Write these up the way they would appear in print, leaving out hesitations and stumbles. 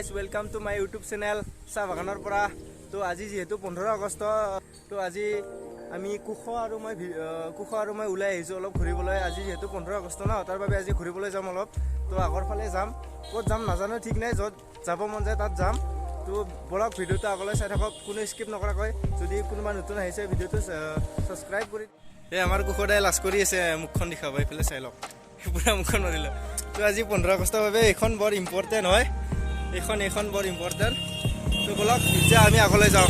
Guys, welcome to my YouTube channel চাহ বাগানৰ পৰা। তো আজি যিহেতু 15 আগষ্ট, তো আজি আমি কুশ আৰু মই ওলাই আহিছোঁ অলপ ঘূৰিবলৈ। আজি যিহেতু 15 আগষ্ট ন, তাৰ বাবে আজি ঘূৰিবলৈ যাম অলপ। তো আগৰ ফালে যাম, ক'ত যাম নাজানো, ঠিক নাই, য'ত যাব মন যায় তাত যাম। তো বলক, ভিডিঅ'টো আগলৈ চাই থাকক কোনো স্কিপ নকৰাকৈ। যদি কোনোবা নতুন আহিছে, ভিডিঅ'টো ছাবস্ক্ৰাইব কৰি। এই আমাৰ কুশদাই লাজ কৰি আছে মুখখন দেখাব। এইফালে চাই লওক, পূৰা মুখখন মাৰিলে। তো আজি 15 আগষ্টৰ বাবে এইখন বৰ ইম্পৰ্টেণ্ট হয়, এইখন বৰ ইম্পৰ্টেণ্ট। তো বলক, এতিয়া আমি আগলৈ যাওঁ।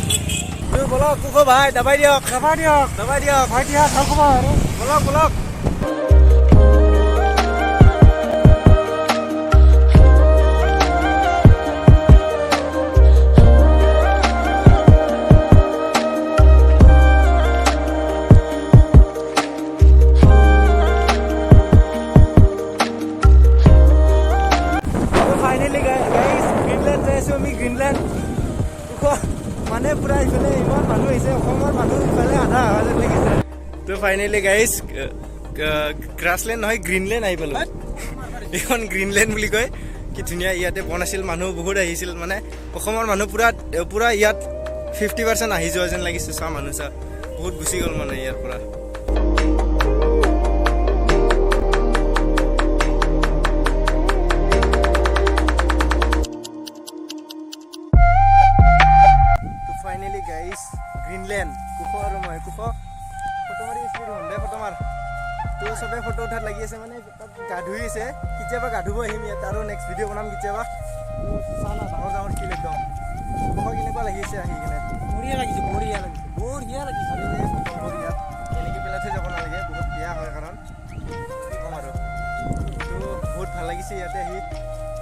তো বলক কুশ ভাই, দাবাই দিয়ক। দাবাই দিয়ক। দাবাই দিয়ক। ভাই দিয়া, ভাল খবৰ আৰু। বলক বলক। ফাইনেলি গাইজ, গ্ৰীণলেণ্ড যাই আছোঁ আমি, গ্ৰীণলেণ্ড। মানে পুৰা ইফালে ইমান মানুহ আহিছে, অসমৰ মানুহ ইফালে আধা অহা যেন লাগিছে। তো ফাইনেলি গাইজ, গ্ৰাছলেণ্ড নহয়, গ্ৰীণলেণ্ড আহি পালোঁ। এইখন গ্ৰীণলেণ্ড বুলি কয়। কি ধুনীয়া! ইয়াতে বন আছিল, মানুহ বহুত আহিছিল। মানে অসমৰ মানুহ পুৰা পুৰা ইয়াত 50% আহি যোৱা যেন লাগিছে। চা, মানুহ চা, বহুত গুচি গ'ল মানে ইয়াৰ পৰা। তো ফাইনেলি গাইজ, গ্ৰীণলেণ্ড। কুশ আৰু মই, কুশ ফটো মাৰি আছিলো দেখোন, দে ফটো মাৰ। তো চবে ফটো উঠাত লাগি আছে, মানে তাত গা ধুই আছে। কেতিয়াবা গা ধুব আহিম ইয়াত আৰু নেক্সট ভিডিঅ' বনাম কেতিয়াবা। চা না, ডাঙৰ ডাঙৰ শিল একদম। কুশ, কেনেকুৱা লাগিছে আহি কিনে? বঢ়িয়া লাগিছে, বঢ়িয়া লাগিছে, বঢ়িয়া লাগিছে। আৰু এই বটলবোৰ ইয়াত এনেকৈ পেলাই থৈ যাব নালাগে, বহুত বেয়া হয়। কাৰণ কি ক'ম আৰু, তো বহুত ভাল লাগিছে ইয়াতে আহি।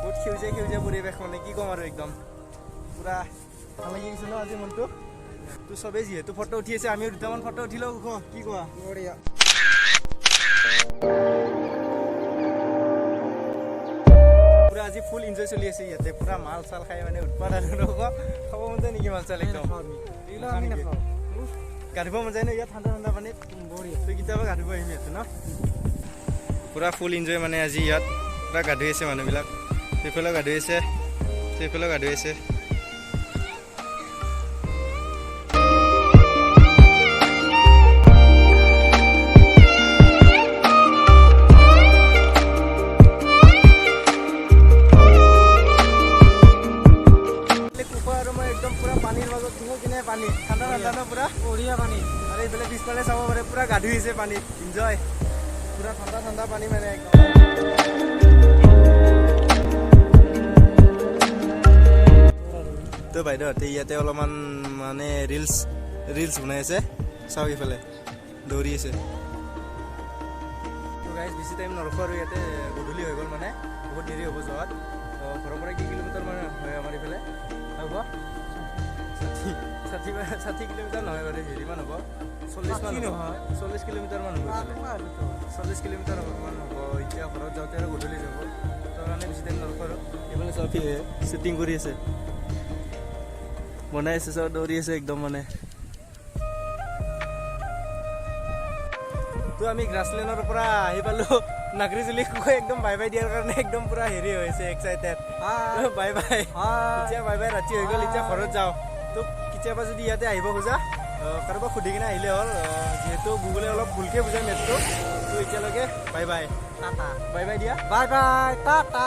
বহুত সেউজীয়া সেউজীয়া পৰিৱেশ, মানে কি ক'ম আৰু, একদম পূৰা ভাল লাগি গৈছে ন আজি মনটো। তো চবেই যিহেতু ফটো উঠি আছে, আমিও দুটামান ফটো উঠি লওঁ। কি কোৱা? বঢ়িয়া। পুৰা আজি ফুল এনজয় চলি আছে ইয়াতে। পুৰা মাল চাল খাই মানে উৎপাত আৰু ন। খাব মন যায় নেকি মাল চাল একদম? এইবিলাক আমি নাখাওঁ। গা ধুব মন যায় ন ইয়াত ঠাণ্ডা ঠাণ্ডা পানীত? বঢ়িয়া। তো কেতিয়াবা গা ধুব আহিম ইয়াতে ন। পুৰা ফুল এনজয়, মানে আজি ইয়াত পুৰা গা ধুই আছে মানুহবিলাক। সেইফালেও গা ধুই আছে, সেইফালেও গা ধুই আছে। কুকুৰ আৰু মই একদম পুৰা পানীৰ মাজত থাকোঁ কিনে। পানী ঠাণ্ডা ঠাণ্ডা ন পুৰা? বঢ়িয়া পানী। আৰু এইফালে পিছফালে চাব পাৰে, পুৰা গা ধুই আছে পানীত, এনজয়। পুৰা ঠাণ্ডা ঠাণ্ডা পানী মানে একদম। তো বাইদেউহঁতে ইয়াতে অলপমান মানে ৰিলচ ৰিলচ বনাই আছে। চাওক, ইফালে দৌৰি আছে। তো গাইজ, বেছি টাইম নৰখোঁ আৰু ইয়াতে, গধূলি হৈ গ'ল, মানে বহুত দেৰি হ'ব যোৱাত। ঘৰৰ পৰা কেই কিলোমিটাৰ মান হয় আমাৰ ইফালে? হ'ব 60 60 কিলোমিটাৰ নহয় বাৰু, হেৰিমান হ'ব, 40 মান 60 হ'ব। নহয়। 40 কিলোমিটাৰ মান হ'ব ইফালে। 40 কিলোমিটাৰ মান হ'ব। এতিয়া ঘৰত যাওঁতে আৰু গধূলি যাব, তাৰ কাৰণে বেছি টাইম নৰখোঁ আৰু। এইফালে চব শ্বুটিং কৰি আছে, বনাই আছে, চব দৌৰি আছে একদম মানে। তো আমি গ্ৰাছলেণ্ডৰ পৰা আহি পালোঁ নাগৰিজুলি। একদম বাই বাই দিয়াৰ কাৰণে একদম পুৰা হেৰি হৈছে, এক্সাইটেড। বাই বাই এতিয়া, বাই বাই। ৰাতি হৈ গ'ল, এতিয়া ঘৰত যাওঁ। তো কেতিয়াবা যদি ইয়াতে আহিব খোজা, কাৰোবাক সুধি কিনে আহিলে হ'ল, যিহেতু গুগলে অলপ ভুলকৈ বুজায় মেপটো। তো এতিয়ালৈকে bye bye. Tata. Bye bye দিয়া। Bye bye, tata.